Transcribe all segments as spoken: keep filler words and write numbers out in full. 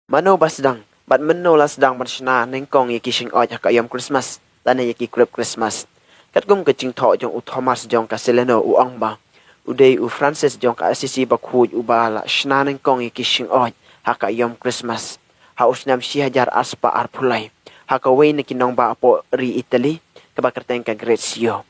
Mano ba sdang, bad mynno la sdang ban shna nyngkong ïa ki shyngkhuid ha ka aïom Christmas, lane ïa ki krep Christmas? Katkum ka jingthoh jong u Thomas jong ka Celano, u ong ba u dei u Francis jong ka Assisi Bakhuid uba la shna nyngkong ïa ki shyngkhuid ha ka aïom Christmas ha u snem shi hajar arspah arphew lai, ha kawei na ki nongbah hapoh ri Italy kaba kyrteng ka Grazio.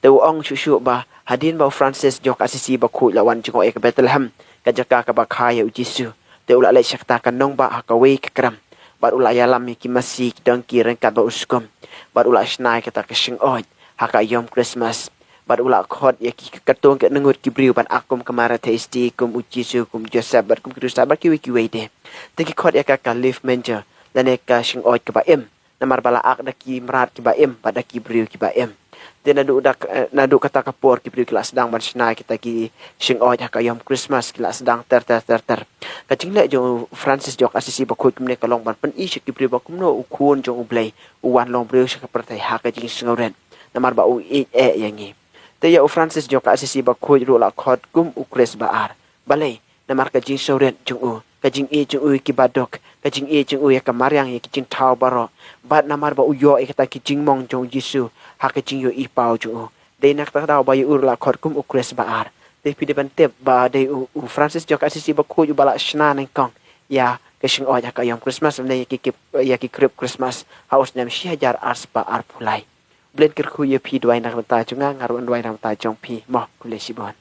Te u ong shuh shuh ba hadien ba u Francis jong ka Assisi Bakhuid la wan jngoh ïa ka Bethlehem, ka jaka kaba kha ïa u Jisu, te u la leit sha kata ka nongbah ha kawei ka krem, bad u la ïalam ïa ki masi, ki dongki ryngkat bad u skum, bad u la shna ïa kata ka shyngkhuid ha ka aïom Christmas, bad u la khot ïa ki katto katne ngut ki briew ban ak kum ka Mother Theisotti, kum u Jisu, kum u Joseph, bad kum ki Khrista, bad kiwei kiwei de. Te ki khot ïa ka ka leaf manger, lane ka shyngkhuid kaba im, namar ba la ak da ki mrad kiba im bad da ki briew kiba im. Te naduh da, eh, naduh kata ka por ki briew ki la sdang ban shna kita ki shyngkhuid ha ka aïom Christmas, ki la sdang ter ter ter ter. Ka jingleh jong u Francis jong ka Assisi Bakhuid kumne ka long ban pyni sha ki briew ba kumno u Khun jong U Blei u wan long briew sha ka pyrthei ha ka jingsngewrit, namar ba u ïeit eh ïa ngi. Te ïa u Francis jong ka Assisi Bakhuid ruh la khot kum u Khrist ba ar. Balei? Namar ka jingsngewrit jong u, ka jingïeit jong u ïa kiba duk, ka jingïeit jong u ïa ka mariang, ïa ki jingthaw baroh, bad namar ba u ïoh ïa kita ki jingmong jong u Jisu ha ka jingïohi paw jong u. Dei na kata ka daw ba ïa u ruh la khot kum u Khrist ba ar. Te phi dei ban tip ba dei u, u Francis jong ka Assisi Bakhuid uba la shna nyngkong ïa ka shyngkhuid ha ka aïom Christmas, lane ïa ki, ki, ïa ki krep Christmas ha u snem shi hajar arspah arphew lai. U Blei un kyrkhu ïa phi, duwai na ka bynta jong nga, nga ruh ngan duwai na ka bynta jong phi. Mo, khublei shibun.